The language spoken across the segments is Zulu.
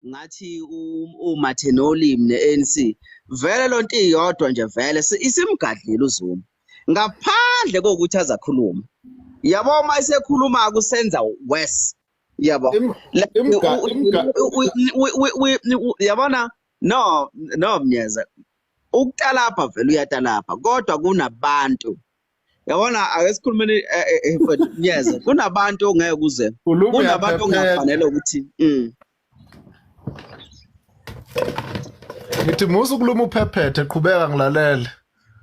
Ngathi umathe nolimi ne-ANC vele lonto iyodwa nje vele isimgadlile uZuma ngaphandle kokuthi azakhuluma, yabo. Uma esekhuluma kusenza worse, yabo. Yabona, no Mnyeza, ukutalapha vele uyatalapha, kodwa kunabantu, yabona, ake sikhulumeni, mfethu Mnyeza, kunabantu ongeke uze kunabantu ongafanele ukuthi. Ngithi musa ukuluma uphephethe, qhubeka, ngilalele.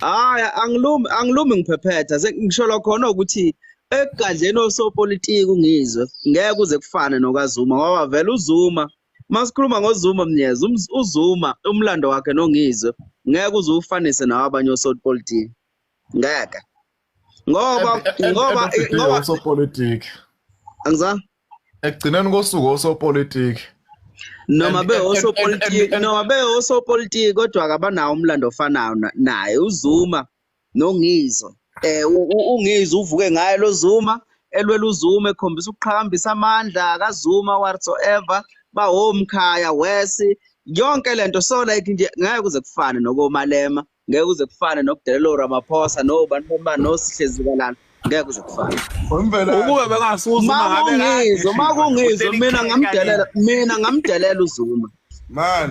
Hayi, angilumi, angilumi ngiphephetha. Ngisho khona ukuthi ekugadleni osopolitiki ungizwe ngeke kuze kufane nokaZuma, ngoba vele uZuma, masikhuluma ngoZuma, Mnyeza, uZuma umlando wakhe nongizwe ngeke uze ufanise nawabanye osopolitiki, ngeke, ngoba Osopolitiki. Angizwa. Ekugcineni kosuku osopolitiki. Noma be osopolitiki, noma be osopolitiki, kodwa akabanawo umlando ofanayo naye uZuma noNgizwe. UNgizwe uvuke ngaye lo Zuma, elwela uZuma, ekhombisa ukuqhakambisa amandla kaZuma whatsoever, bawomkhaya wesi yonke lento. So like nje ngeke kuze kufane nokoMalema, ngeke kuze kufane nokudelela oRamaphosa nobani bani noSihle Zikalala, ngeke kuze kufane. Ukube bengasuza. Makungizwe, makungizwe, mina ngamdelela, mina ngamdelela uZuma. Man.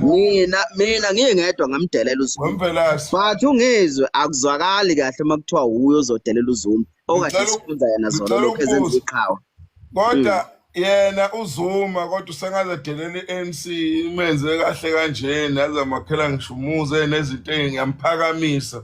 Mina ngingedwa ngamdelela uZuma. Wemvelase. But ungizwe akuzwakali kahle uma kuthiwa uye ozodelela uZuma okade sifunza yena zona lokho ezenza iqhawe. Kodwa yena uZuma kodwa usengaze adelele i-ANC, imenze kahle kanjena, azamakhela ngisho umuzi nezinto engiyamphakamisa.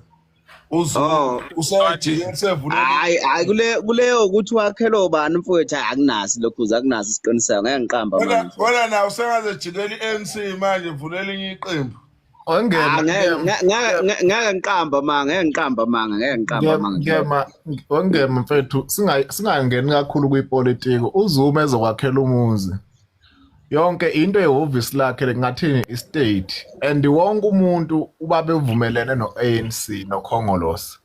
UZuma usejike sevulela. Hayi, hayi, kuleyo ukuthi wakhelwe ubani, mfowethu, hayi, akunazi lokhu, akunazi isiqiniseko, ngeke ngiqamba manje. Kodwa nawe usengaze jikela i-ANC manje, vulela elinye iqembu. Ongema. Ngeke, ngeke ngiqamba manga, ngeke ngiqamba manga, ngeke ngiqamba manga. Ngema, ongema mfethu, singangeni kakhulu kwipolitiki. uZuma ezokwakhela umuzi. Yonke into ehhovisi lakhe ngathini i-state, and wonke umuntu ubabe uvumelene no-ANC noKhongolose.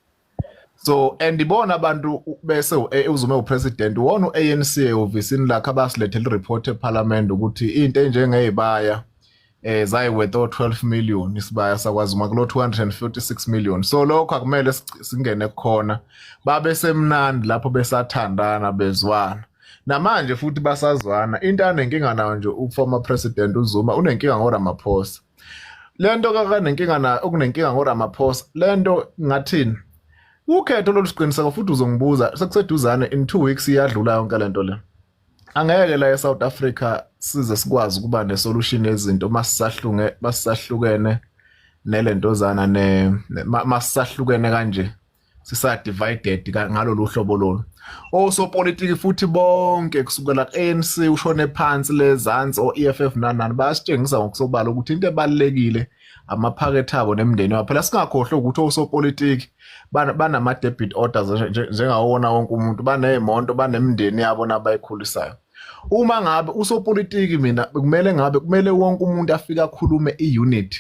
So and ibona abantu bese uZuma upresident wona u-ANC ehhovisini lakhe abasilethela ireport eParliament ukuthi into enjengezibaya zayi worth 12 million, isibaya sakwaZuma kulo 246 million. So lokho akumele singene khona, babe semnandi lapho besathandana, bezwana. Namanje futhi basazwana. Into anenkinga nayo nje uformer president uZuma, unenkinga ngoRamaphosa. Lento kakanenkinga na okunenkinga ngoRamaphosa, lento ngathini, ukhetho lolu siqiniseko futhi uzongibuza sekuseduzane, in 2 weeks iyadlula yonke lento le. Angeke la eSouth Africa size sikwazi ukuba nesolution yezinto masisahlunge, masisahlukene nelentozana ne masisahlukene kanje, sisa divided ngalolu hlobo lolu. Osopolitiki futhi bonke kusukela ku-ANC ushone phansi lezansi, o-EFF nanani, bayasitshengisa ngokusobala ukuthi into ebalulekile amaphakethe abo nemindeni yabo. Phela singakhohlwa ukuthi osopolitiki banama-debit orders njengawona wonke umuntu, baney'moto, banemindeni yabo nabayikhulisayo. Uma ngabe usopolitiki, mina kumele ngabe kumele wonke umuntu afike akhulume i-unit.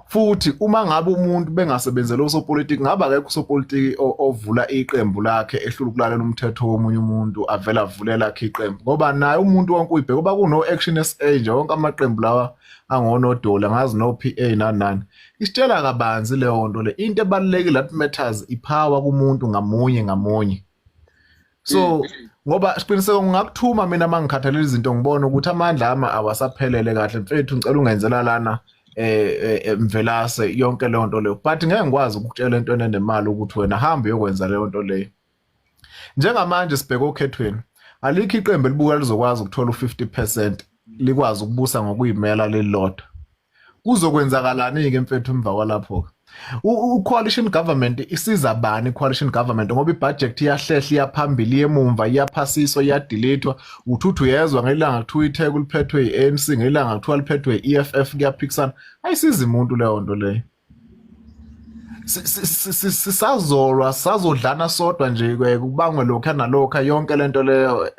Futhi uma ngabe umuntu bengasebenzela osopolitiki, ngabe akekho usopolitiki ovula iqembu lakhe ehlula ukulalela umthetho womunye umuntu, avela avule lakhe iqembu, ngoba naye umuntu wonke uyibheka ngoba kuno Action SA nje, wonke amaqembu lawa angonodola ngazi no PA nani nani, isitshela kabanzi leyo nto le. Into ebalulekile that matters, ipower kumuntu ngamunye ngamunye. So ngoba siqiniseko ngingakuthuma mina mangikhathalela izinto, ngibona ukuthi amandla ami awasaphelele kahle, mfethu ngicela ungenzela lana, Mvelase, yonke leyo nto leyo, but ngeke ngikwazi ukukutshela into enemali ukuthi wena hamba uyokwenza leyo nto leyo. Njengamanje sibheke okhethweni, alikho iqembu elibuka lizokwazi ukuthola u50% likwazi ukubusa ngokuyimela lelilodwa. Kuzokwenzakalani-ke mfethu emva kwalapho-ke? U-coalition government isiza bani i-coalition government, ngoba ibudget iyahlehla, iyaphambili, iyemumva, iyaphasiswa, iyadelethwa? Uthi uyezwa ngelanga kuthiwa iTheku liphethwe i-ANC, ngelanga kuthiwa liphethwe i-EFF, kuyaphikisana. Ayisizi umuntu leyo nto leyo. Sisazolwa, sazodlana sodwa nje, kubangwe lokhu nalokhu, yonke lento leyo.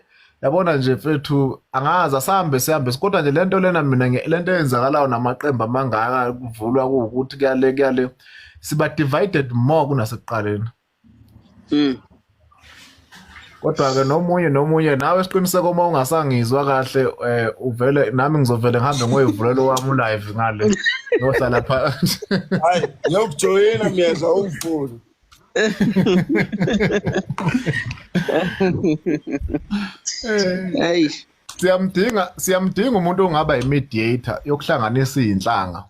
Yabona nje mfethu, angazi, asambe sihambe, kodwa nje lento lena mina lento eyenzakalayo namaqembu amangaka kuvulwa kuwukuthi kuyale kuyale, siba divided more kunasekuqaleni. Kodwa-ke nomunye nomunye nawe siqiniseko uma ungasangizwa kahle uvele nami ngizovele ngihambe ngoyivulela owami ulive ngale ngohlala phansi. Hayi, ngiyokujoyina Myeza ungifuni. Hey, Siyamdinga umuntu ongaba i-mediator yokuhlanganisa izinhlanga.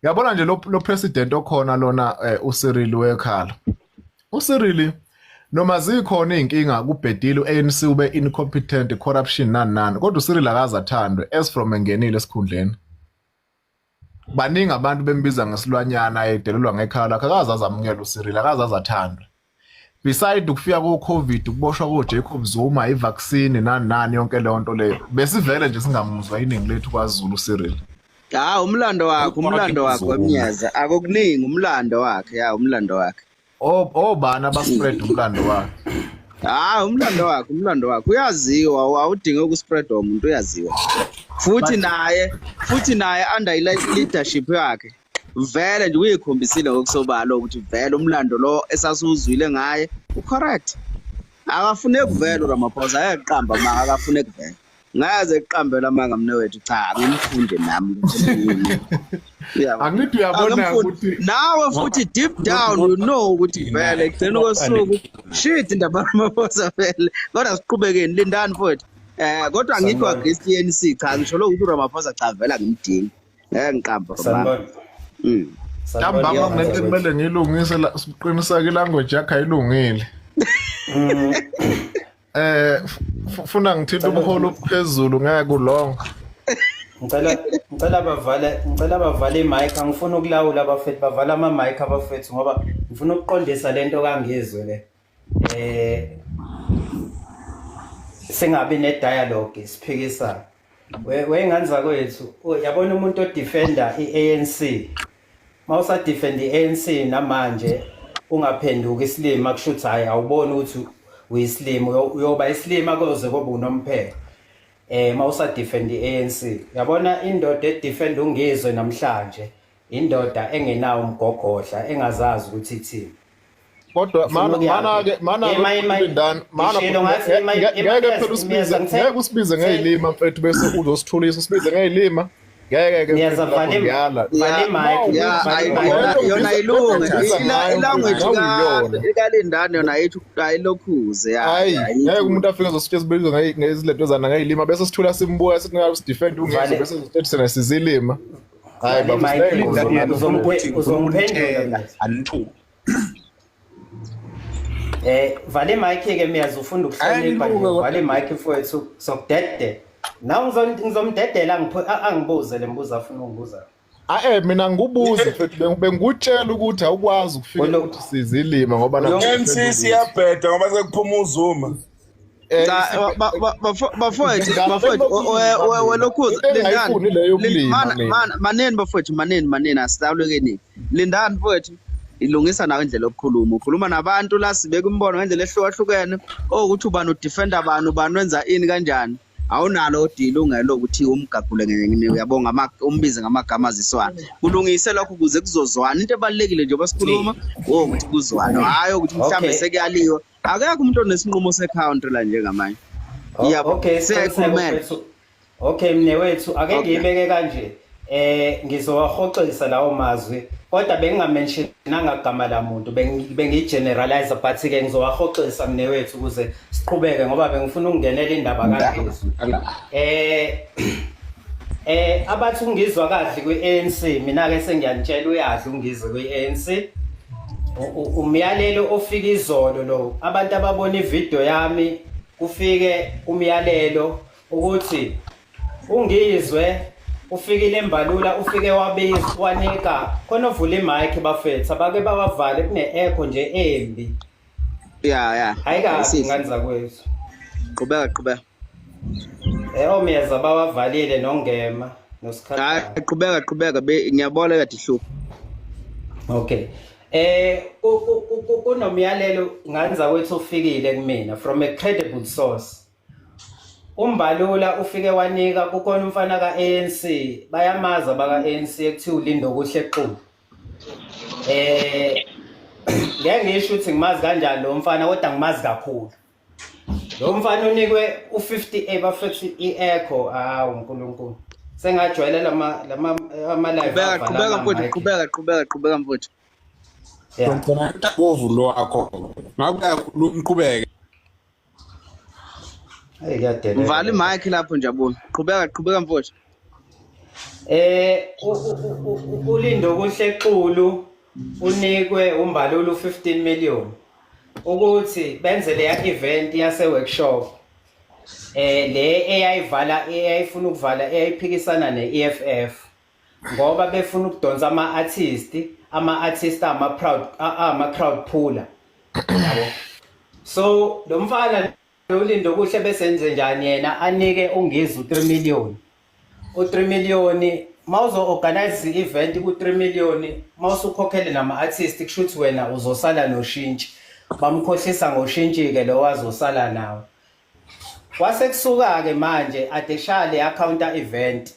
Uyabona nje lo president okhona lona uCyril wekhala. uCyril noma zikhona izinkinga kubhedile uANC ube incompetent, corruption nani nani, kodwa uCyril akaze athandwe as from engenile esikhundleni. Baningi abantu bembiza ngesilwanyana edelelwa ngekhala lakhe, akaze azamukela uCyril, akaze azathandwe. Beside ukufika ko-COVID, ukuboshwa ko-Jacob Zuma, i-vaccine nani nani yonke leyo nto leyo, besivele nje singamuzwa iningi lethu kwaZulu uCyril. Ha, umlando wakhe, umlando wakhe wemnyeza akukuningi, umlando wakhe, ya, umlando wakhe. Obani abaspread umlando wakhe? Ha, umlando wakhe, umlando wakhe uyaziwa, awudinge ukuspread umuntu, uyaziwa. Futhi naye under leadership yakhe vele nje uyikhombisile ngokusobala ukuthi vele umlando lo esasiwuzwile ngaye ucorrect. Akafune kuvela uRamaphosa, ayaqamba manga, akafune kuvela. Ngaze kuqambela manga mne wethu, cha ngimfunde nami. Angithi uyabona ukuthi nawe futhi deep down you know ukuthi vele ekugcina kosuku shit indaba Ramaphosa vele. Kodwa siqhubekeni, lindani mfowethu. Kodwa ngikho against ANC, cha ngisho lo ukuthi uRamaphosa cha vele angimdingi. Ngiqamba mama. Ntambama kunento ekumele ngiyilungise la, siqiniseke ilanguage yakho ayilungile. Funa ngithinta umholo ophezulu ngeke kulong. Ngicela bavale imic, angifuni ukulawula abafethu, bavala ama mic abafethu ngoba ngifuna ukuqondisa lento kaNgizwe le. Singabi ne dialogue siphikisana. Wengane zakwethu, yabona umuntu odefender iANC. Mawusa defend iANC namanje ungaphenduka isilima, kusho ukuthi hayi awuboni ukuthi uyisilima, uyoba isilima koze kobe unomphelo. Mawusa defend iANC. Yabona indoda edefend uNgizwe namhlanje, indoda engenawo umgogodla, engazazi ukuthi ithini. Kodwa mana ke mana mana ngeke phela usibize, ngeke usibize ngeyilima mfethu bese uzosithulisa, usibize ngeyilima. Ngeke ke ngiyala. Yona ilunge ilanguage kaLindani yona ithi ayilokhuze. Hayi ngeke umuntu afike ezositshela sibize ngezilentozana ngeyilima bese sithula simbuka sithi ngabe sidefend uNgizwe bese sithethe sizilima. Hayi baba uzomphendula anithuki. Vale mic ke miyazi ufunda ukuhlonipha nje, vale mic mfowethu sokudede. Nawe ngizomdedela angibuze le mbuzo afuna ukungibuza. Mina ngikubuze mfethu, bengikutshela ukuthi awukwazi ukufika ukuthi sizilima ngoba la ANC siyabheda ngoba sekuphuma uZuma. Bafowethu welokhuza lindani, maneni bafowethu, maneni asilawulekeni. Lindani mfowethu, ilungisa nawe indlela yokukhuluma, ukhuluma nabantu la sibeka umbono ngendlela ehlukahlukene, ukuthi ubani udefender bani, ubani wenza ini kanjani. Awunalo ilungelo ukuthi umgagule uyabonga umbize ngamagama aziswana. Kulungise lokho ukuze kuzozwana. Into ebalulekile nje basikhuluma ukuthi kuzwana, hayi ukuthi mhlambe sekuyaliwa. Akekho umuntu onesinqumo secountry la njengamanje. Yabo, okay, siyayikhulumela. Okay mnewethu, ake ngiyibeke kanje. Ngizowahoxisa lawo mazwi, kodwa bengingamentionanga gama la muntu, bengigeneralize, but ke ngizowahoxisa mnewethu ukuze siqhubeke ngoba bengifuna ukungenela indaba kaNgizwe. Abathi ungizwa kahle kwi-ANC, mina ke sengiyanitshela uyadla uNgizwe kwi-ANC. Umyalelo ofika izolo lo, abantu ababona ivideo yami kufike umyalelo ukuthi uNgizwe ufikile eMbalula, ufike wabiza wanika khona ovula imic bafethu abake bawavale, kune echo nje embi. Ya hayi kahle ngani zakwethu. Qhubeka. Omyeza bawavalile noNgema noSikhathi. Hayi qhubeka ngiyabona kade ihlupha. Okay. Kunomyalelo ngani zakwethu ofikile kumina from a credible source. UMbalula ufike wanika kukhona umfana ka-ANC, bayamazi abaka-ANC ekuthiwa uLindokuhle Xulu. Ngeke ngisho ukuthi ngimazi kanjani lo mfana, kodwa ngimazi kakhulu. Lo mfana unikwe u-50 bafethu i-echo. Hawu uNkulunkulu. Sengajwayela lama lama ama live. Qhubeka, qhubeka mfowethu, qhubeka, qhubeka, qhubeka mfowethu. Yeah. Khona bovu lo wakho. Ngabe uyakhuluma uqhubeke. Hey kuyadelela. Mvala imic lapho njabulo. Qhubeka, qhubeka mfowethu. Ulindo kuhle Xulu unikwe umbalulu 15 million ukuthi benze leya event yase workshop le eyayivala, eyayifuna ukuvala, eyayiphikisana ne-EFF ngoba befuna ukudonsa ama-artist ama crowd puller, yabo. So lo mfana ulindo kuhle besenze njani yena anike uNgizwe u3 million, u3 million. Mawuzo organize i-event ku3 million, mawusukhokhele nama artist, kusho ukuthi wena uzosala noshintshi. Bamkhohlisa ngoshintshi ke lo wazosala nawo. Kwase kusuka ke manje adeshale ya counter event.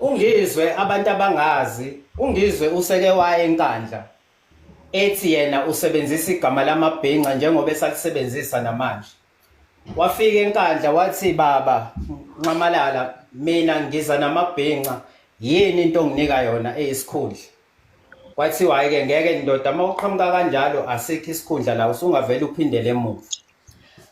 Ungizwe, abantu abangazi ungizwe, useke waye enkandla ethi yena usebenzisa igama lamabhinca njengoba esalisebenzisa namanje. Wafika enkandla wathi, "Baba Nxamalala, mina ngiza namabhinca, yini into onginika yona eyisikhundla?" Kwathiwa, "Hayi-ke ngeke ndoda, uma uqhamuka kanjalo asikho isikhundla la, usungavele uphindele emuva."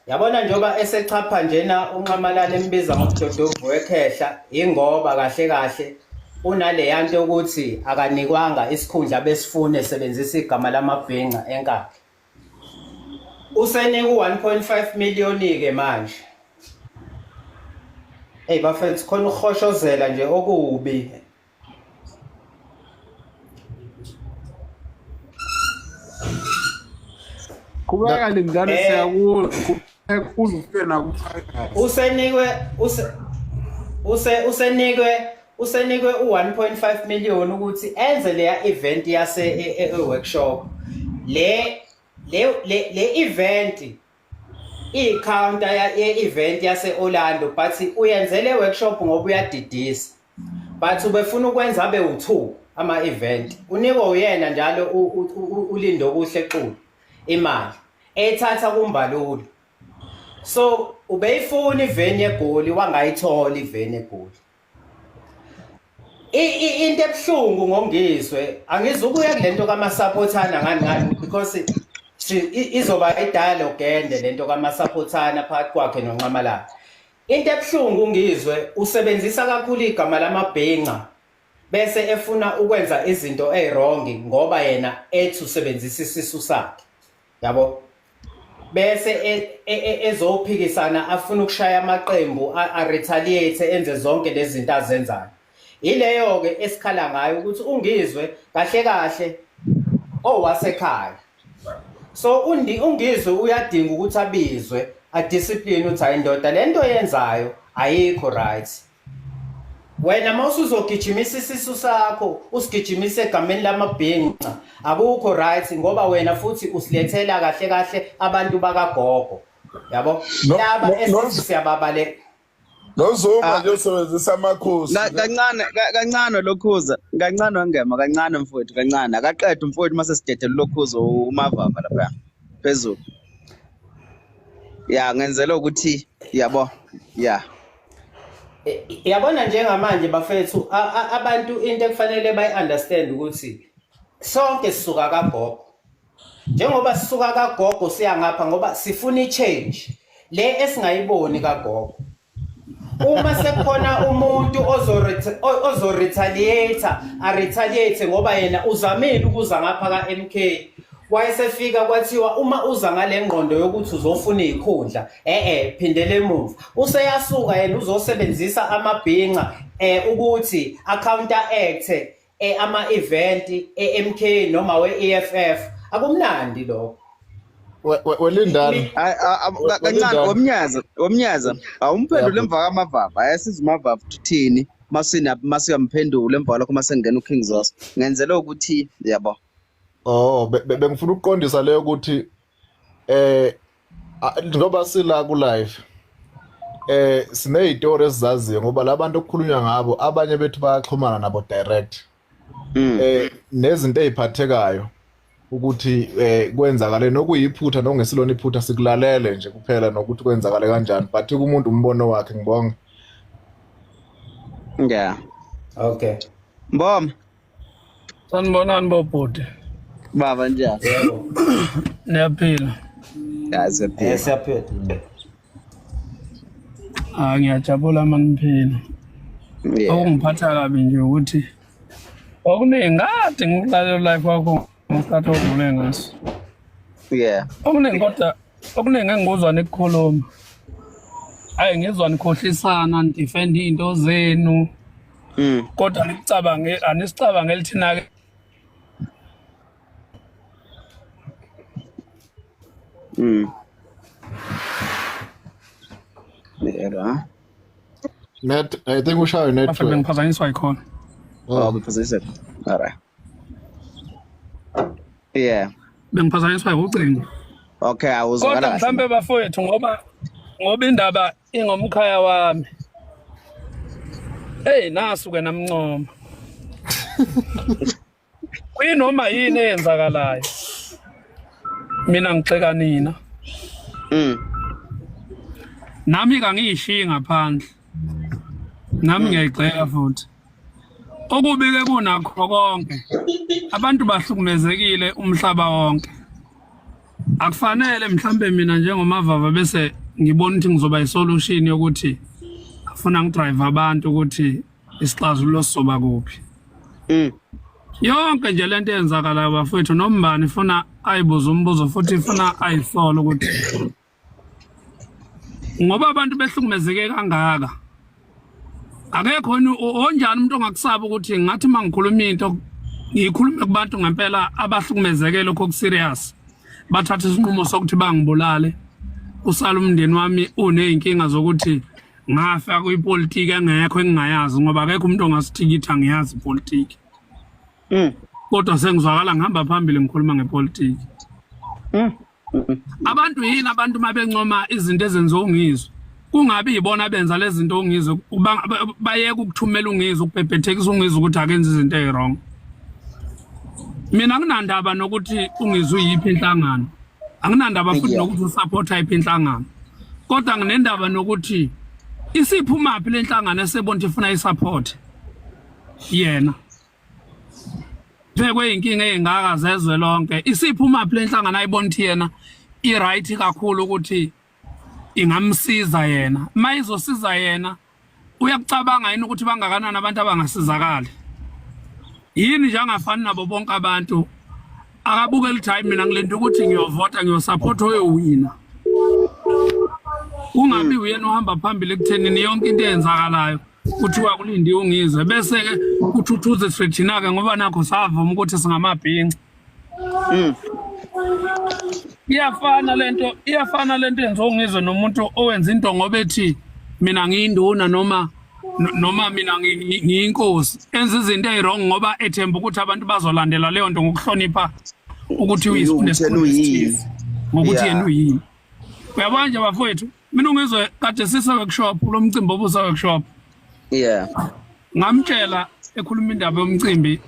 Yabona, njengoba esechapha njena uNxamalala embiza ngomdodovu wekhehla, ingoba kahle kahle unaleya nto yokuthi akanikwanga isikhundla besifune esebenzisa igama lamabhinca enkandla. Usenika u-1.5 million ke manje. Hey bafethu, khona ukuhoshozela nje okubi. Qhubeka lingane, siyakuzwa uze ufike naku-final. Usenikwe use use usenikwe usenikwe u1.5 million ukuthi enze leya event yase e-workshop. Le event i-counter ye-event yase Orlando, but uyenzele workshop ngoba uyadidisa, but ubefuna ukwenza abe u2 ama event. Unikwa uyena njalo ulindo kuhle xulu imali ethatha kumbalulu. So ubeyifuna i-venue eGoli, wangayithola i-venue eGoli. Into ebuhlungu ngongizwe, angizukuya kulento kamasaphothana ngani ngani, because izoba i-dialogue ende lento kamasaphothana phakathi kwakhe noNxamalala. Into ebuhlungu, ngizwe usebenzisa kakhulu igama lamabhinca bese efuna ukwenza izinto eziwrong ngoba yena ethi usebenzisa isisu sakhe, yabo, bese ezophikisana afuna ukushaya amaqembu, a retaliate, enze zonke lezi zinto azenzayo. Ileyo ke esikhala ngayo ukuthi ungizwe kahle kahle owasekhaya. So ungizwe uyadinga ukuthi abizwe, a discipline, uthi, "Hayi ndoda, lento yenzayo ayikho right. Wena mawusuzogijimisa isisu sakho, usigijimisa egameni lamabhinca, akukho right, ngoba wena futhi usilethela kahle kahle abantu bakagogo, yabo, laba esithi siyababale." NoZuma nje usebenzisa amakhosi. Kancane, kancane lokhuza, kancane wangema, kancane mfowethu, kancane. Akaqeda umfowethu mase sidedele lokhuza umavava lapha phezulu. Ya, ngenzela ukuthi yabo, ya. Yabona njengamanje bafethu, abantu into ekufanele bayi-understand ukuthi sonke sisuka kagogo. Njengoba sisuka kagogo siya ngapha ngoba sifuna i-change le esingayiboni kagogo. Uma sekukhona umuntu ozo-retaliate, a-retaliate ngoba yena uzamile ukuza ngapha ka-MK, wayesefika kwathiwa uma uza ngale ngqondo yokuthi uzofuna izikhundla, phindele emuva. Useyasuka yena uzosebenzisa amabhinca ukuthi a-counteract ama event e-MK noma we-EFF. Akumnandi lokho. Welindani. Hayi, kancane womnyaza, womnyaza, awumphendule emva kamavava. Ayasiza umavava uthini masina masuyamphendula emva kwalokho masengena uKing Zoso. Ngenzela ukuthi yabo. Oh, bengifuna ukuqondisa leyo ukuthi ngoba sila ku live sinezitori esizaziyo, ngoba labantu okukhulunywa ngabo abanye bethu bayaxhumana nabo direct nezinto eziphathekayo. Ukuthi kwenzakale nokuyiphutha nokungesilona iphutha, sikulalele nje kuphela nokuthi kwenzakale kanjani, but kumuntu umbono wakhe. Ngibonga. Yeah. Okay. Mboma. Sanibonani bobhuti. Baba, njani? Yebo. Niyaphila? Yazi. Eh, siyaphila. Ah, ngiyajabula uma niphila. Okungiphatha kabi nje ukuthi okuningi kade ngikulalela life wakho ngesikhathi ovule ngaso. Okuningi, kodwa okuningi engikuzwa nikukhuluma. Hayi, ngizwa nikhohlisana, nidefend iy'nto zenu. Kodwa nikucabange, anisicabangeli thina ke. Yebo. Net, I think ushayo Bafethu, network. bengiphazanyiswa yikhona. Oh, position. All right. Yeah. Bengiphazanyiswa ucingo. Okay, awuzwakala Kodwa kahle. mhlambe bafowethu, ngoba indaba ingomkhaya wami. Hey, nasu ke namncoma. Kuyinoma yini eyenzakalayo? Mina ngixeka nina. Nami kangiyishiyi ngaphandle. Nami ngiyayigxeka futhi. Okubi ke kunakho konke, abantu bahlukumezekile umhlaba wonke. Akufanele mhlambe mina njengomavava bese ngibona ukuthi ngizoba isolution yokuthi afuna ngidrive abantu ukuthi isixazululo sizoba kuphi. Yonke nje lento eyenzakalayo bafowethu, nombani ifuna ayibuze umbuzo futhi ifuna ayisole ukuthi ngoba abantu behlukumezeke kangaka, akekho yini onjani umuntu ongakusaba ukuthi ngathi uma ngikhuluma into ngiyikhulume kubantu ngempela abahlukumezeke lokho okuserious, bathatha isinqumo sokuthi bangibulale, usala umndeni wami uney'nkinga zokuthi ngafa kwipolitiki engekho engingayazi, ngoba akekho umuntu ongasithikithi angiyazi ipolitiki. Kodwa sengizwakala ngihamba phambili ngikhuluma ngepolitiki. Abantu yini, abantu mabencoma izinto ezenziwa uNgizwe, kungabi yibona abenza lezi zinto uNgizwe, bayeke ukuthumela uNgizwe, ukubhebhethekisa uNgizwe ukuthi akenze izinto eziwrong. Mina anginandaba nokuthi uNgizwe uyiphi inhlangano, anginandaba futhi nokuthi usupporta yiphi inhlangano, kodwa nginendaba nokuthi isiphumaphi le nhlangano esebona ukuthi ifuna isupport yena. Phekwe inkinga ey'ngaka zezwe lonke, isiphumaphi le nhlangano ayibona ukuthi yena i-right kakhulu ukuthi ingamsiza yena? Uma izosiza yena, uyakucabanga yini ukuthi bangakanani abantu abangasizakali? Yini nje angafani nabo bonke abantu? Akabukeli ukuthi hayi, mina ngilinde ukuthi ngiyovota, ngiyosapotha oyowina, kungabi uyena ohamba phambili ekuthenini yonke into eyenzakalayo kuthiwa kulindiwe uNgizwe, bese-ke kuthuthuziswe thina-ke ngoba nakho savuma ukuthi singamabhinci. Iyafana lento, iyafana lento yenziwa uNgizwe nomuntu owenza into ngoba ethi mina ngiyinduna noma mina ngiyinkosi, enza izinto eziwrong ngoba ethemba ukuthi abantu bazolandela leyo nto ngokuhlonipha ukuthi Ukuthi yena uyini. Ngokuthi yena uyini. Uyabona nje bafowethu, mina uNgizwe kade sise workshop, lo mcimbi obusa workshop, ngamtshela ekhuluma indaba yomcimbi,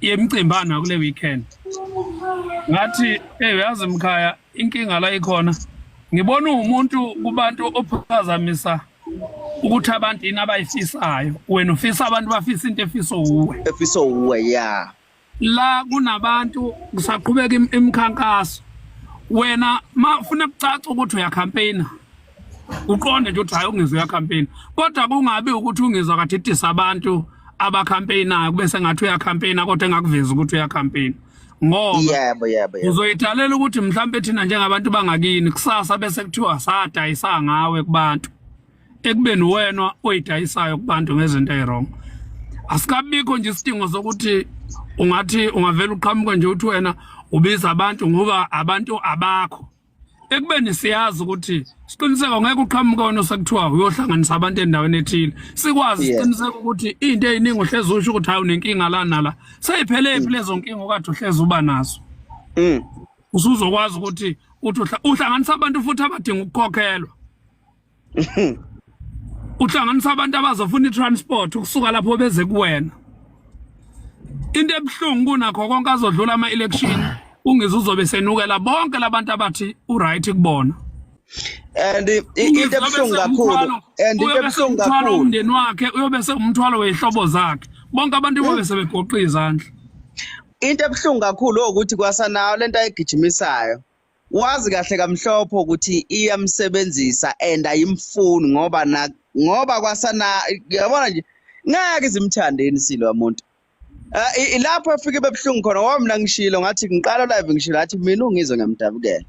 yemicimbana kule weekend, ngathi, "Hey, uyazi mkhaya, inkinga la ikhona, ngibona umuntu kubantu ophazamisa ukuthi abantu yini abayifisayo. Wena ufisa abantu bafisa into efiswa uwe." Efiso uwe, yeah. La kunabantu kusaqhubeka imikhankaso, wena ma ufuna kucaca ukuthi uyacampaigna, uqonde nje ukuthi hayi, uNgizwe uyacampaigna, kodwa kungabi ukuthi uNgizwe akadidisa abantu abacampaignayo, kube sengathi uyacampaigna kodwa engakuvezi ukuthi uyacampaigna, ngoba yebo yebo yebo uzoyidalela ukuthi mhlawumbe thina njengabantu bangakini kusasa bese kuthiwa sadayisa ngawe kubantu, ekubeni wena oyidayisayo kubantu ngezinto eziwrong. Asikabikho nje isidingo sokuthi ungathi ungavela uqhamuke nje uthi wena ubiza abantu ngoba abantu abakho, ekubeni siyazi ukuthi siqiniseko ngeke uqhamuke wena osekuthiwa uyohlanganisa abantu endaweni ethile, sikwazi siqiniseko ukuthi into eziningi uhlezi usho ukuthi hayi, unenkinga la nala, seyiphele phi lezo nkinga okade uhlezi uba nazo? Usuzokwazi ukuthi uthi uhlanganisa abantu futhi abadinga ukukhokhelwa, uhlanganisa abantu abazofuna i-transport ukusuka lapho beze kuwena. Into ebuhlungu kunakho konke, azodlula ama-election. uNgizwe uzobe senukela bonke labantu abathi uright kubona. And into ebuhlungu kakhulu, and into ebuhlungu kakhulu, umndeni wakhe uyobe sewumthwalo wezihlobo zakhe, bonke abantu bobe sebegoqa izandla. Into ebuhlungu kakhulu ukuthi kwasanayo lento ayigijimisayo, wazi kahle kamhlophe ukuthi iyamsebenzisa and ayimfuni, ngoba na ngoba kwasana yabona nje ngeke izimthandeni silo umuntu. Ilapho efike bebuhlungu khona, ngoba mina ngishilo ngathi ngiqala live, ngishilo ngathi mina uNgizwe ngiyamdabukela.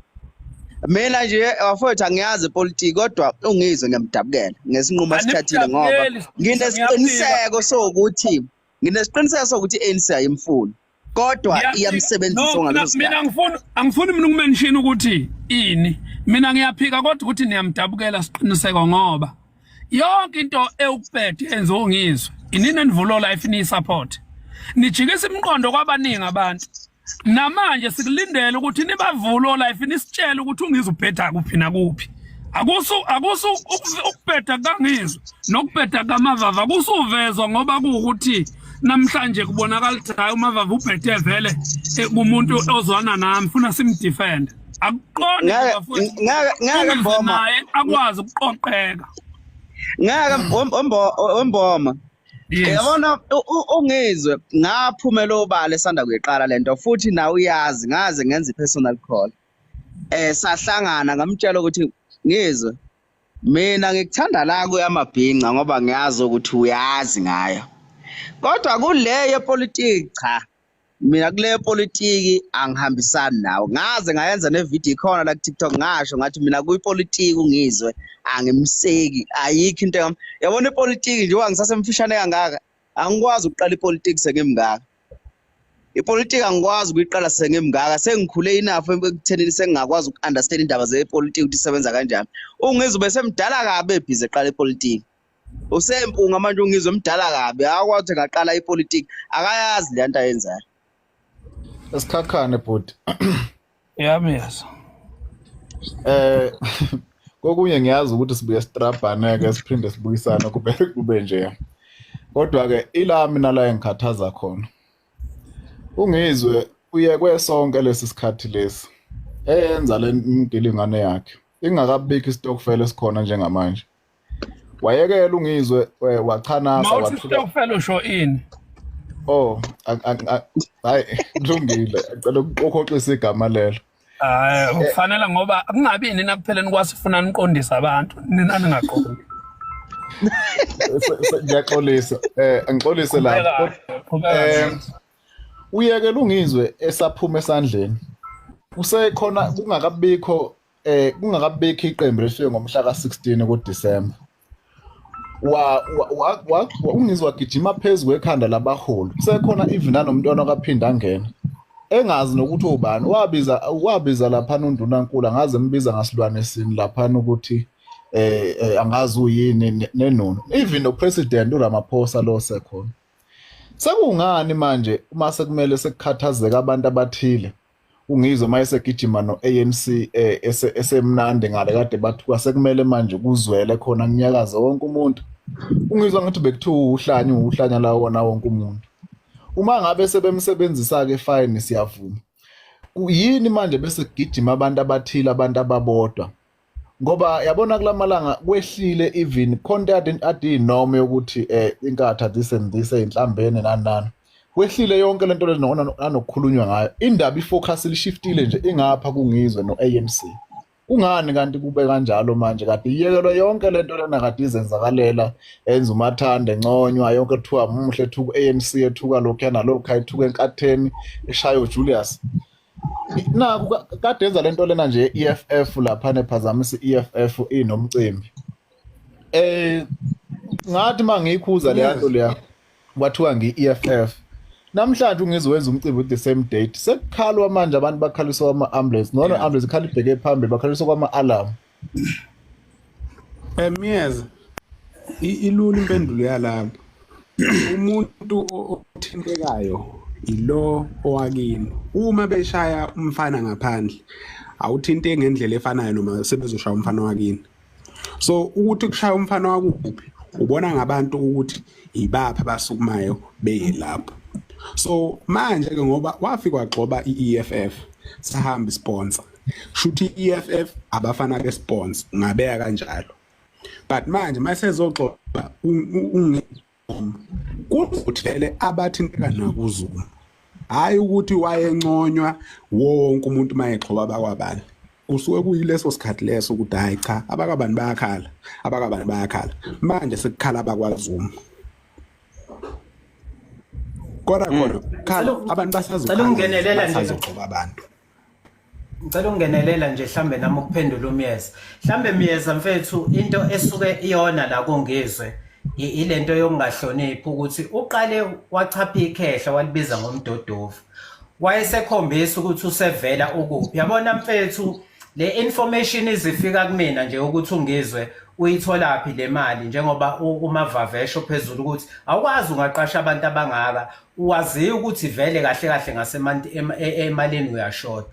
Mina nje bafowethu angiyazi ipolitiki, kodwa uNgizwe ngiyamdabukela ngesinqumo asithathile, ngoba nginesiqiniseko sokuthi i-ANC ayimfuni, kodwa iyamsebenzisa ngaleso Mina angifuni mina ukumention ukuthi ini. Mina ngiyaphika kodwa ukuthi niyamdabukela siqiniseko, ngoba yonke into ewukubhede enziwa uNgizwe inini enivulola ifini support, nijikisa imiqondo kwabaningi abantu. Namanje sikulindele ukuthi nibavulo live, nisitshele ukuthi uNgizwe ubheda kuphi nakuphi. Akusu ukubheda kaNgizwe nokubheda kaMavava kusuvezwa, ngoba kuwukuthi namhlanje kubonakala ukuthi hayi, uMavava ubhede vele kumuntu ozwana nami, funa simdefend. Akuqonde. Ngeke Mboma. Naye akwazi ukuqoqeka. Ngeke Mboma. Yabona uNgizwe ngaphumela obala esanda kuyiqala lento, futhi nawe uyazi ngaze ngenza i-personal call, sahlangana, ngamtshela ukuthi Ngizwe, mina ngikuthanda la kuyamabhinca ngoba ngiyazi ukuthi uyazi ngayo, kodwa kule yepolitiki cha, mina kule politiki angihambisani nawe. Ngaze ngayenza nevideo ikhona la ku-TikTok, ngasho ngathi mina kuyipolitiki uNgizwe angimseki, ayikho into yami. Yabona ipolitiki njengoba ngisasemfishane kangaka, angikwazi ukuqala ipolitiki sengimngaka. Ipolitiki angikwazi ukuyiqala sengimngaka, sengikhule enough ekuthenini sengingakwazi uku-understand indaba zepolitiki ukuthi isebenza kanjani. UNgizwe besemdala kabi ebhizi eqala ipolitiki, usempunga manje uNgizwe, mdala kabi, akakwazi ukuthi angaqala ipolitiki, akayazi le nto ayenzayo. Esikhakhane bhuti. Yami yazo. Kokunye ngiyazi ukuthi sibuye sitrabhane ke, siphinde sibuyisane, kube nje. Kodwa ke ila mina la engikhathaza khona. UNgizwe uyekwe sonke lesi sikhathi lesi eyenza le mgilingane yakhe ingakabikho istokfela esikhona njengamanje. Wayekela uNgizwe, wachanasa. Mawuthi istokfela usho ini? Oh, hayi, kulungile, ngicela ukuxoxisa igama lelo. Hayi, kufanele ngoba kungabi nina kupheleni kwasifuna niqondise abantu, nina ningaqondi. Ngiyaxolisa, ngixolise lapho. Uyekela uNgizwe esaphuma esandleni, kusekhona kungakabikho iqembu lefike ngomhla ka-16 kuDisemba. Wa wa wa uNgizwe wagijima phezulu kwekhanda labaholi, kusekhona even nanomntwana kaphinda angena engazi nokuthi ubani. Wabiza laphana undunankulu, angaze embiza ngasilwane sini laphana ukuthi angazi uyini nenunu, even no president uRamaphosa lo sekhona. Sekungani manje uma sekumele sekukhathazeka abantu abathile uNgizwe mayesegijima no-ANC, esemnandi ngale kade bathuka, sekumele manje kuzwele khona kunyakaze wonke umuntu? UNgizwe ngathi bekuthiwa uhlanya, uhlanya la wona wonke umuntu. Uma ngabe sebemsebenzisa ke, fine, siyavuma. Yini manje bese kugijima abantu abathile, abantu ababodwa? Ngoba yabona kulamalanga kwehlile, even khonto ade inoma yokuthi inkatha this and this eyinhlambene nani nani, kwehlile yonke lento le nanokukhulunywa ngayo. Indaba ifocus lishiftile nje, ingapha kuNgizwe no-ANC. Kungani kanti kube kanjalo manje? Kade iyekelwe yonke lento lena, kade izenzakalela, enza umathanda, enconywa yonke, kuthiwa muhle, ethuka ANC, ethuka lokhuya nalokhu, ayithuka enkatheni eshaya uJulius. Naku kade enza lento lena nje EFF lapha, nephazamisa iEFF inomcimbi. Ngathi mangiyikhuza le nto leya, kwathiwa ngi-EFF. Namhlanje uNgizwe wenza umcimbi with the same date, sekukhalwa manje, abantu bakhaliswa kwama-ambulance nona ambulance ikhala ibheke phambili, bakhaliswa kwama-alarm. Myeza, ilula impendulo yalapho. Umuntu othintekayo ilo owakini. Uma beshaya umfana ngaphandle, awuthinte ngendlela efanayo noma sebezoshaya umfana wakini. So ukuthi kushaya umfana wakuphi, ubona ngabantu ukuthi ibaphi abasukumayo beye lapho. So manje ke ngoba wafika wagxoba iEFF. Sahamba sponsor. Shuthi EFF abafana be sponsor ngabeka kanjalo. But manje masezoxoxa kuzothi vele abathinteka nakuZuma. Hayi ukuthi wayenconywa wonke umuntu mayexhoba abakwabani. Kusuke kuyileso sikhathi leso ukuthi hayi cha abakabani bayakhala, abakabani bayakhala. Manje sekukhala abakwaZuma. Kodwa khona khala abantu Ngicela ukungenelela nje. basazogxoba abantu. Ngicela ukungenelela nje mhlambe nami ukuphendula uMyeza. Mhlambe Myeza mfethu into esuke iyona la kungizwe ilento yokungahloniphi ukuthi uqale wachapha ikhehla walibiza ngomdodovu. Wayesekhombisa ukuthi usevela ukuphi. Yabona mfethu le information izifika kumina nje ukuthi ungizwe uyitholaphi le mali njengoba uMavavesho phezulu ukuthi awukwazi ungaqasha abantu abangaka waziyo ukuthi vele kahle kahle ngasemanti emalini uyashoda.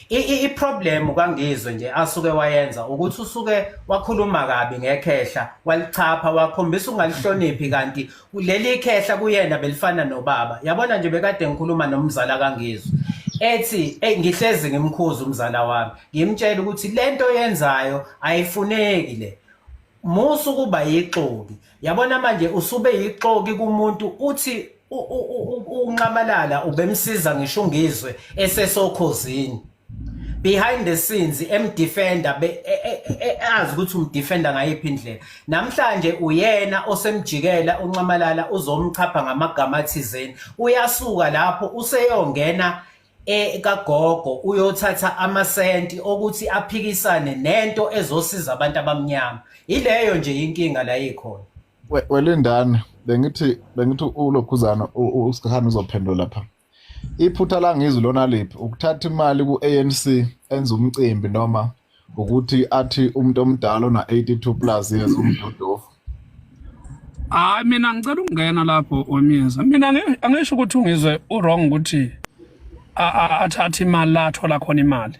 I-problem kangizwe nje asuke wayenza ukuthi usuke wakhuluma kabi ngekhehla walichapha wakhombisa ungalihloniphi kanti leli khehla kuyena belifana nobaba. Yabona nje bekade ngikhuluma nomzala kangizwe ethi hey ngihlezi ngimkhuza umzala wami ngimtshela ukuthi lento yenzayo ayifuneki le musu kuba yixoki. Yabona manje usube yixoki kumuntu uthi unxamalala ubemsiza ngisho ungizwe esesokhozini behind the scenes emdefender azi ukuthi umdefender ngayiphi indlela. Namhlanje uyena osemjikela unxamalala uzomchapha ngamagama athizeni, uyasuka lapho useyongena kagogo uyothatha amasenti okuthi aphikisane nento ezosiza abantu abamnyama. Ileyo nje inkinga la ikhona. Welindane bengithi ulokhuzana uSikhane uzophendula lapha. Iphutha langizwe lona liphi ukuthatha imali ku-ANC enza umcimbi noma ukuthi athi umuntu omdala ona 82 plus years umdodofu. Hayi mina ngicela ukungena lapho wemyeza. Mina angisho ukuthi ungizwe uwrong ukuthi athathe imali la athola khona imali.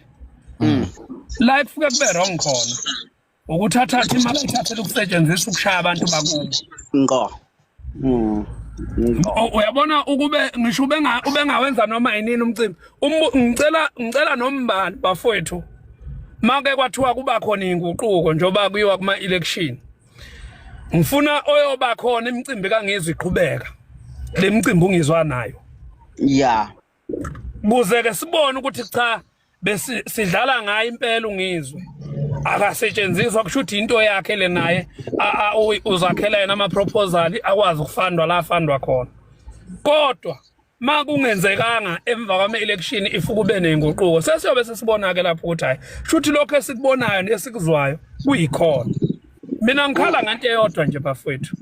La kufike kube wrong khona ukuthi athathe imali ayithathele ukusetshenziswa ukushaya abantu bakubo. Ngqo. Uyabona ukube ngisho ubengawenza noma yinini umcimbi. Ngicela nombani bafowethu. Make kwathiwa kuba khona inguquko njoba kuyiwa kuma election. Ngifuna oyoba khona imicimbi kangizwe iqhubeka. Le micimbi ungizwa nayo. Yeah. Kuze ke sibone ukuthi cha bese sidlala ngayo impela ungizwe. Akasetshenziswa kusho ukuthi into yakhe le naye uzakhela yena ama proposal akwazi ukufandwa la afandwa khona. Kodwa makungenzekanga emva kwama election if kube nenguquko sesiyobe sesibona ke lapho ukuthi hayi shuthi lokho esikubonayo nesikuzwayo kuyikhona. Mina ngikhala ngento eyodwa nje bafowethu.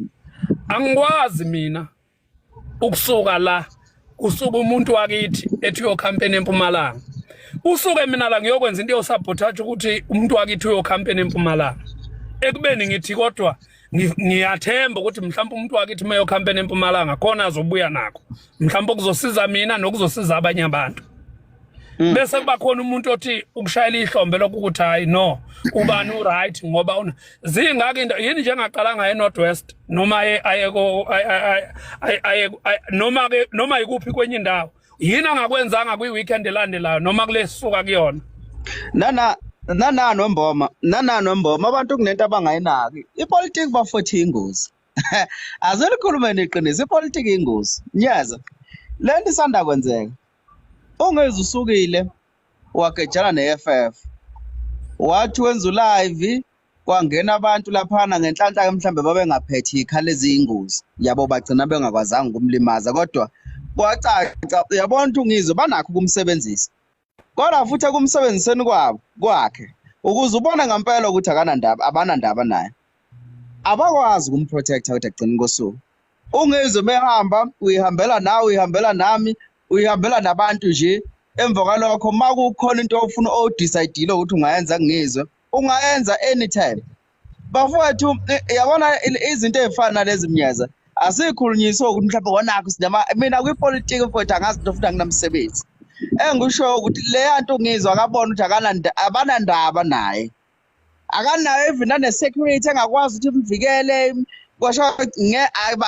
Angikwazi mina ukusuka la kusuka umuntu wakithi ethi uyocampaign eMpumalanga. Usuke mina la ngiyokwenza into yosabotage ukuthi umuntu wakithi uyocampaign eMpumalanga. Ekubeni ngithi kodwa ngiyathemba ukuthi mhlawumbe umuntu wakithi mayo campaign eMpumalanga khona azobuya nakho. Mhlawumbe kuzosiza mina nokuzosiza abanye abantu. Bese kuba khona umuntu othi ukushayela ihlombe lokhu ukuthi hayi no ubani uright ngoba una zingaka into yini nje engaqala ngaye eNorth West noma aye aye noma ke noma ikuphi kwenye indawo yini angakwenzanga kwi weekend elandelayo noma kulesuka kuyona. Nana nomboma nana nomboma abantu kunento abangayinaki ipolitiki bafuthi ingozi. Azelikhulume neqiniso ipolitiki ingozi. Nyeza lento isanda kwenzeka. Ungeze usukile wagejana ne-EFF wathi wenza ulive kwangena abantu laphana ngenhlanhla ke mhlambe babengaphethe ikhala eziyingozi yabo bagcina bengakwazanga ukumlimaza kodwa kwacaca uyabona ukuthi ungizwe banakho ukumsebenzisa kodwa futhi ekumsebenziseni kwabo kwakhe ukuze ubone ngempela ukuthi akanandaba abanandaba naye abakwazi ukumprotecta kodwa ekugcineni kosuku ungizwe mehamba uyihambela nawe uyihambela nami uyihambela nabantu nje emva kwalokho makukhona into ofuna odecide ukuthi ungayenza ngizwe ungayenza anytime bafowethu. Yabona izinto ezifana nalezi mnyeza asikhulunyiswe ukuthi mhlawumbe konakho sinama mina kwipolitiki mfowethu angazi into futhi anginamsebenzi engisho ukuthi leya nto ngizwa akabona ukuthi abanandaba naye akanayo even nane security engakwazi ukuthi imvikele kwasho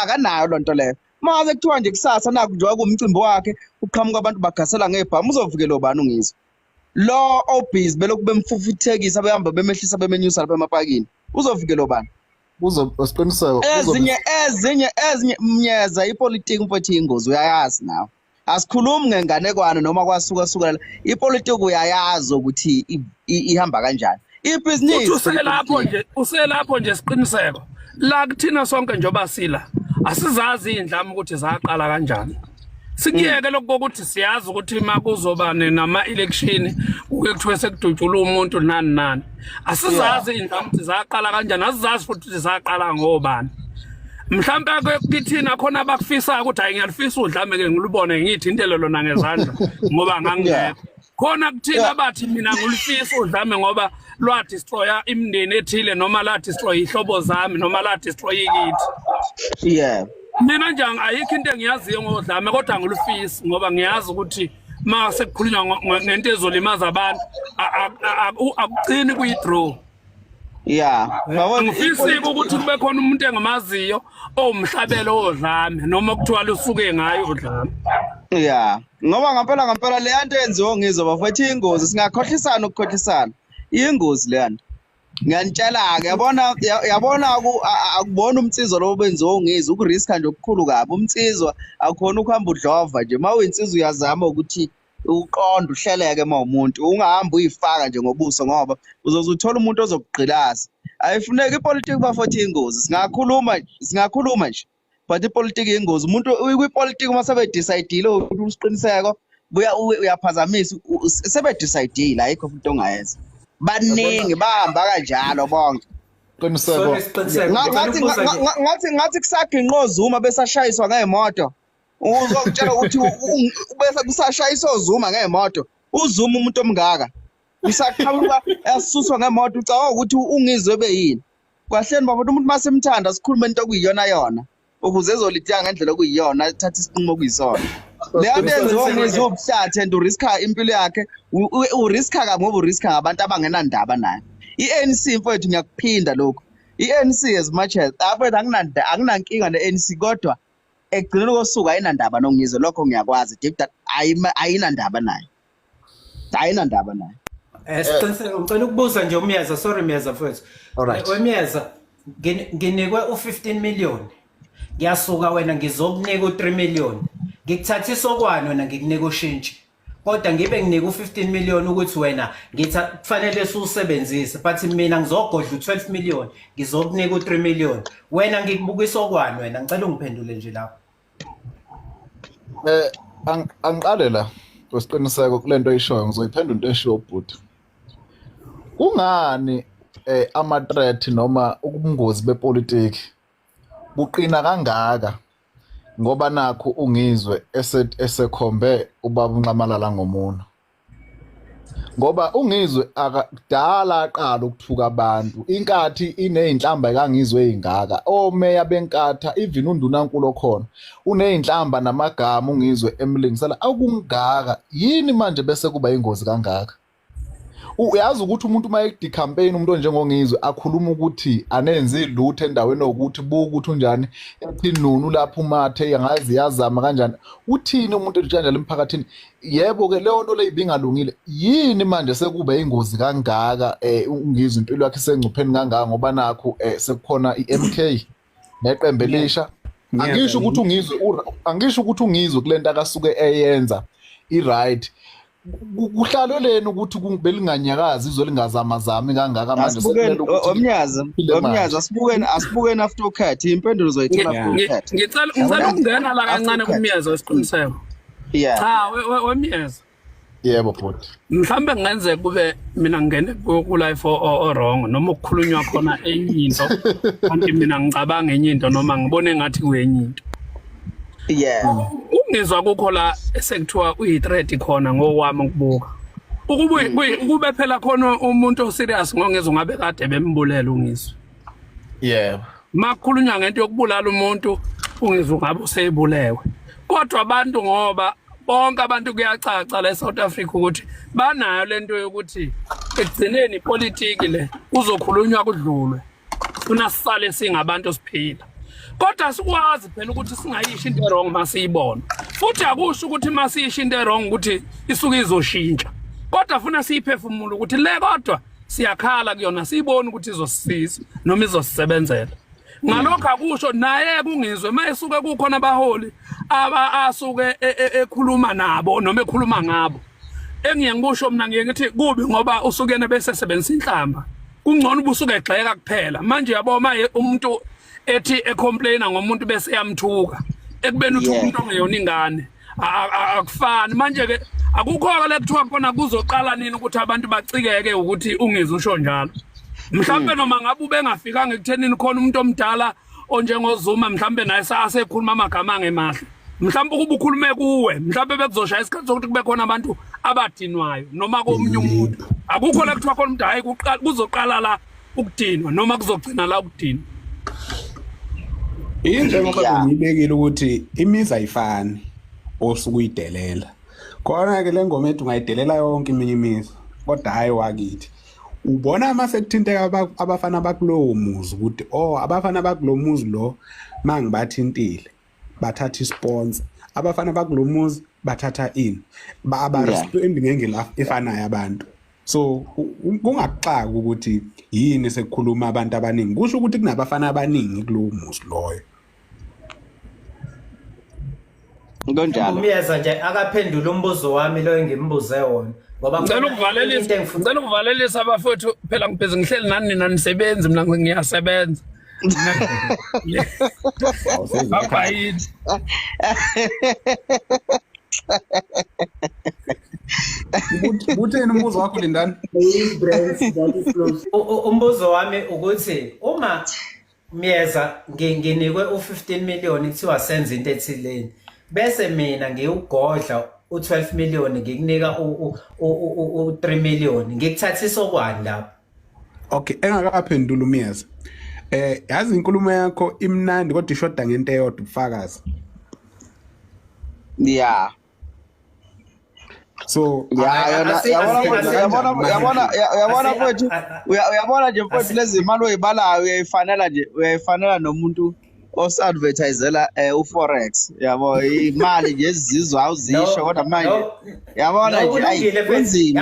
akanayo lonto leyo. Mase kuthiwa nje kusasa naku nje kumcimbi wakhe uqhamuka abantu bagasela ngebhamu uzovikela ubani ungizwe. Lo obhizi belokhu bemfufuthekisa behamba bemehlisa bemenyusa lapha emapakini. Uzovikelwa ubani? Kuzo siqiniseko Ezinye ezinye ezinye mnyeza ipolitiki mfowethu ingozi uyayazi nawe. Asikhulumi ngenganekwane noma kwasuka suka la. Ipolitiki uyayazi ukuthi ihamba kanjani. Futhi Ibhizinisi uselapho nje, uselapho nje siqiniseko. La kuthina sonke njengoba sila asizazi iy'ndlame ukuthi zaqala kanjani. Sikuyeke lokho kokuthi siyazi ukuthi uma kuzoba nama-election kuke kuthiwe sekudutshulwe umuntu nani nani. Asizazi iy'ndlame ukuthi zaqala kanjani, asizazi futhi ukuthi zaqala ngobani. Mhlampe ke kithina khona abakufisayo ukuthi hayi ngiyalufisa udlame ke ngilubone ngiyithintele lona ngezandla ngoba ngangingekho. Khona kuthina bathi mina ngilufisa udlame ngoba lwa destroya imindeni ethile noma la destroy ihlobo zami noma la destroy ikithi. Mina nje ayikho into engiyaziyo ngodlame kodwa ngilufisi ngoba ngiyazi ukuthi ma sekukhulunywa ngento ezolimaza abantu akugcini kuyi-draw. Yeah. Ngifisa ukuthi kube khona umuntu engimaziyo owumhlabelo wodlame noma kuthiwa lusuke ngayo udlame. Yeah. Ngoba ngampela ngampela le nto yenziwa ngizwe bafethu ingozi singakhohlisana ukukhohlisana. Iyingozi le nto. Ngiyanitshela-ke yabona yabona akubona umnsizwa lo benziwa ungizwe ukuriska nje okukhulu kabi umnsizwa akukhona ukuhamba udlova nje uma uyinsizwa uyazama ukuthi uqonde uhleleke uma umuntu ungahambi uyifaka nje ngobuso ngoba uzoze uthole umuntu ozokugqilaza. Ayifuneki ipolitiki bafowethu ingozi singakhuluma singakhuluma nje but ipolitiki ingozi umuntu kwipolitiki uma sebedecide ukuthi usiqiniseko buya uyaphazamisa sebedecide ayikho futhi ongayenza. Baningi bahamba kanjalo bonke. Qiniseko. Ngathi ngathi ngathi kusaginqo Zuma besashayiswa ngemoto. Uzokutshela ukuthi bese kusashayiswa uZuma ngemoto. uZuma umuntu omngaka usaqhamuka esuswa ngemoto ucabanga ukuthi ungizwe beyini. Kwahleni bafowethu umuntu masemthanda sikhulume into okuyiyona yona ukuze ezolitya ngendlela okuyiyona athathe isinqumo okuyisona. Le nto yenziwa ungizwe ubuhlathi and uriska impilo yakhe uriska kabi ngoba uriska ngabantu abangenandaba naye. I-ANC mfowethu ngiyakuphinda lokhu. I-ANC as much as mfowethu anginankinga ne-ANC kodwa ekugcineni kosuku ayinandaba nongizwe lokho ngiyakwazi deep down ayinandaba naye. Ayinandaba naye. Siqiniseko ngicela ukubuza nje uMyeza, sorry Myeza mfowethu. Alright. Wemyeza nginikwe u15 million. Ngiyasuka wena ngizokunika u3 million. Ngikuthathisa okwani wena ngikunika ushintshi. Kodwa ngibe nginika u15 million ukuthi wena ngitha kufanele siwusebenzise but mina ngizogodla u12 million ngizokunika u3 million. Wena ngikubukisa okwani wena ngicela ungiphendule nje lapho. Angiqale la kwesiqiniseko kulento oyishoyo ngizoyiphendula into eshiwo ubhuti. Kungani ama threat noma ubungozi bepolitiki buqina kangaka ngoba nakho ungizwe esekhombe ubaba uNxamalala ngomuno. Ngoba ungizwe akadala aqala ukuthuka abantu inkathi ineyinhlamba ekangizwe ezingaka omeya benkatha even undunankulu okhona uneyinhlamba namagama ungizwe emlingisela akungaka yini manje bese kuba ingozi kangaka. Uyazi ukuthi umuntu uma edi campaign umuntu onjengongizwe akhuluma ukuthi anenzi lutho endaweni ukuthi buka ukuthi unjani ethi nunu lapho umathe angazi yazama kanjani uthini umuntu kanjalo emphakathini. Yebo ke leyo nto leyo ibingalungile yini manje sekube ingozi kangaka ungizwe impilo yakhe isengcupheni kangaka ngoba nakho sekukhona iMK neqembu elisha. Angisho ukuthi ungizwe angisho ukuthi ungizwe kulento akasuke eyenza i-right. Kuhlalwe leni ukuthi belinganyakazi izwe lingazamazami kangaka manje sekumele ukuthi omnyazi omnyazi asibukeni asibukeni after ukhethe impendulo uzoyithola after ukhethe. Ngicela ngicela ukungena la kancane kumnyazi wesiqiniseko. Cha wemnyazi. Yebo bhuti. Mhlambe kungenzeka kube mina ngingene ku life o wrong noma ukukhulunywa khona enye into kanti mina ngicabanga enye into noma ngibone ngathi kuyenye into. Ungizwa kukho la esekuthiwa uyi-threat khona ngokwami ukubuka. Ukube phela khona umuntu oserious ngongizwa ngabe kade bembulela ungizwe. Yebo. Makukhulunywa ngento yokubulala umuntu ungizwa ngabe useyibulewe. Kodwa abantu ngoba bonke abantu kuyacaca la eSouth Africa ukuthi banayo lento yokuthi ekugcineni ipolitiki le kuzokhulunywa kudlulwe. Funa sisale singabantu siphila. Kodwa sikwazi phela ukuthi singayisho into wrong masiyibona. Futhi akusho ukuthi masiyisho into wrong ukuthi isuke izoshintsha. Kodwa funa siyiphefumule ukuthi le kodwa siyakhala kuyona, siyibone ukuthi izosisiza noma izosisebenzela. Ngalokho akusho naye kungizwe mayesuke kukhona abaholi aba asuke ekhuluma nabo noma ekhuluma ngabo. Engiye ngikusho mina ngiye ngithi kubi ngoba usukene bese sebenzisa inhlamba. Kungcono ubusuke egxeka kuphela. Manje yabo maye umuntu ethi ecomplaina ngomuntu bese yamthuka ekubeni uthuka umuntu ongeyona ingane akufani. Manje ke akukho le kuthiwa khona kuzoqala nini ukuthi abantu bacikeke ukuthi ungizwe usho njalo. Mhlambe noma ngabe ubengafikanga ekuthenini khona umuntu omdala onjengoZuma mhlambe naye asekhuluma amagama angemahle, mhlambe ukuba ukhulume kuwe mhlambe bekuzoshaya isikhathi sokuthi kube khona abantu abadinwayo noma komunye umuntu. Akukho la kuthiwa khona umuntu hayi kuzoqala la ukudinwa noma kuzogcina la ukudinwa. Injengoba ngiyibekile ukuthi imizi ayifani osuke uyidelela. Khona ke le ngoma ethi ungayidelela yonke iminye imizi kodwa hayi wakithi. Ubona mase kuthinteka abafana bakulowo muzi ukuthi oh abafana bakulo muzi lo mangibathintile bathatha isponsor, abafana bakulo muzi bathatha ini, abarespondi ngendlela efanayo abantu. So kungakuxaki ukuthi yini sekukhuluma abantu abaningi, kusho ukuthi kunabafana abaningi kulowo muzi loyo. Kunjalo. Umyeza nje akaphendula umbuzo wami lo engimbuze wona. Ngoba ngicela ukuvalelisa, ngicela ukuvalelisa abafowethu phela ngibhizi ngihleli nani nina nisebenzi, mina ngiyasebenza. Bye. Utheni umbuzo wakho Lindani? Umbuzo wami ukuthi uma Myeza nginikwe u15 million kuthiwa senze into ethileni, bese mina ngiwugodla u12 million ngikunika u3 million, ngikuthathisa okwani lapho? Okay, engakaphendula uMyeza. Yazi inkulumo yakho imnandi kodwa ishoda ngento eyodwa, ubufakazi. Yeah. So yabona mfowethu, uyabona nje mfowethu lezi imali oyibalayo uyayifanela nje, uyayifanela nomuntu osadvertisela uForex, yabo imali nje ezizwa awuzisho kodwa manje yabona nje ayi kunzima.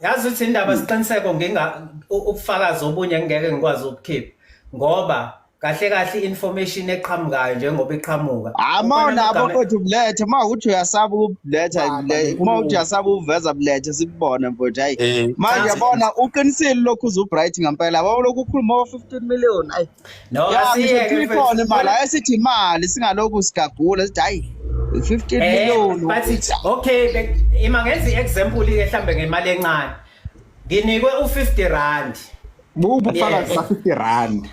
Yazi ukuthi indaba siqiniseko nginga ubufakazi obunye ngeke ngikwazi ukukhipha ngoba kahle kahle information eqhamukayo njengoba iqhamuka. Ama nabo mfowethu bulethe, uma uthi uyasaba ukubuletha, uma uthi uyasaba ukuveza bulethe sikubone mfowethu. Hayi manje yabona uqinisile lokhu uZubright ngempela, yabo lokhu ukhuluma 15 million. Ayi no asiyeke mfowethu, imali ayisithi imali singalokhu sigagula sithi hayi 15 million. But okay, ima ngenza iexample ke mhlambe ngemali encane. Nginikwe u50 rand. Bubufakazi ba 50 rand.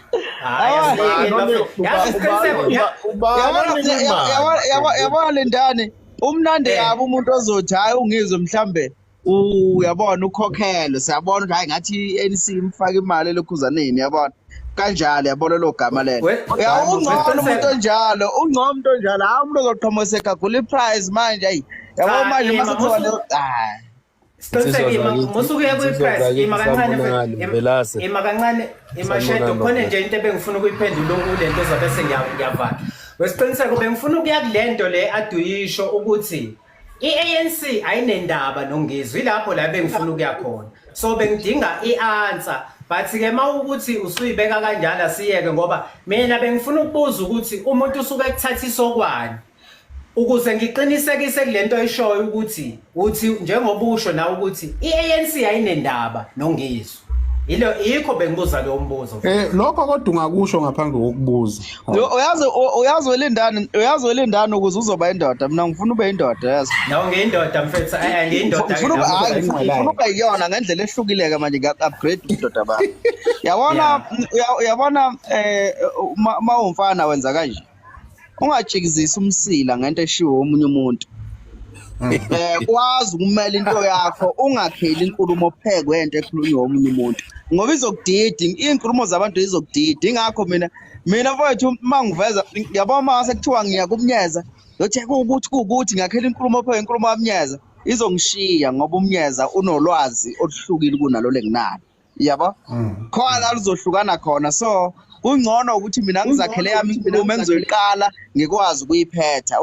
Yabona Lindani, umnandi kabi umuntu ozothi hayi ungizwe mhlambe uyabona ukhokhelo, siyabona ukuthi hayi ngathi i-ANC imfaka imali elokhuzaneni, yabona kanjalo, yabona lo gama lelo. Ungcono umuntu onjalo, ungcono umuntu onjalo, hayi umuntu ozoqhamuka segagula iprice manje. Ayi yabo manje mase kuthiwa hayi Siqiniseke musuke kuyipress ima kancane ima kancane imashedo khona nje into ebengifuna ukuyiphendula kulento zabe sengiyavala. Wesiqiniseko bengifuna ukuya kulento le aduyisho ukuthi iANC ayinendaba noNgizwe, ilapho la bengifuna ukuya khona. So bengidinga ianswer, but ke mawukuthi usuyibeka kanjalo asiyeke ngoba mina bengifuna ukubuza ukuthi umuntu usuke ekuthathisa okwani. Ukuze ngiqinisekise kulento oyishoyo ukuthi uthi njengoba usho nawe ukuthi iANC ayinendaba noNgizwe. Ilo yikho bengibuza lo mbuzo. Lokho kodwa ungakusho ngaphambi kokubuza. Uyazi welindani, uyazi welindani ukuze uzoba indoda. Mina ngifuna ube indoda, yazi. No ngiyindoda mfethu, ngiyindoda. Ngifuna ube yiyona ngendlela ehlukile ke manje, ngiya-upgrade ubudoda bami. Yabona uyabona uma umfana wenza kanje. Ungajikizisi umsila ngento eshiwo omunye umuntu. Kwazi ukumela into yakho, ungakheli inkulumo phekwe into ekhulunywa omunye umuntu ngoba izokudida, izinkulumo zabantu izokudida. Ingakho mina mfowethu uma ngiveza yabo uma sekuthiwa ngiya kumnyeza ngiyothi kuwukuthi kuwukuthi ngiyakhela inkulumo phekwe inkulumo kamnyeza izongishiya ngoba umnyeza unolwazi oluhlukile kunalo lenginalo, yabo khona la luzohlukana khona. So kungcono ukuthi mina ngizakhele yami inkulumo engizoyiqala ngikwazi ukuyiphetha.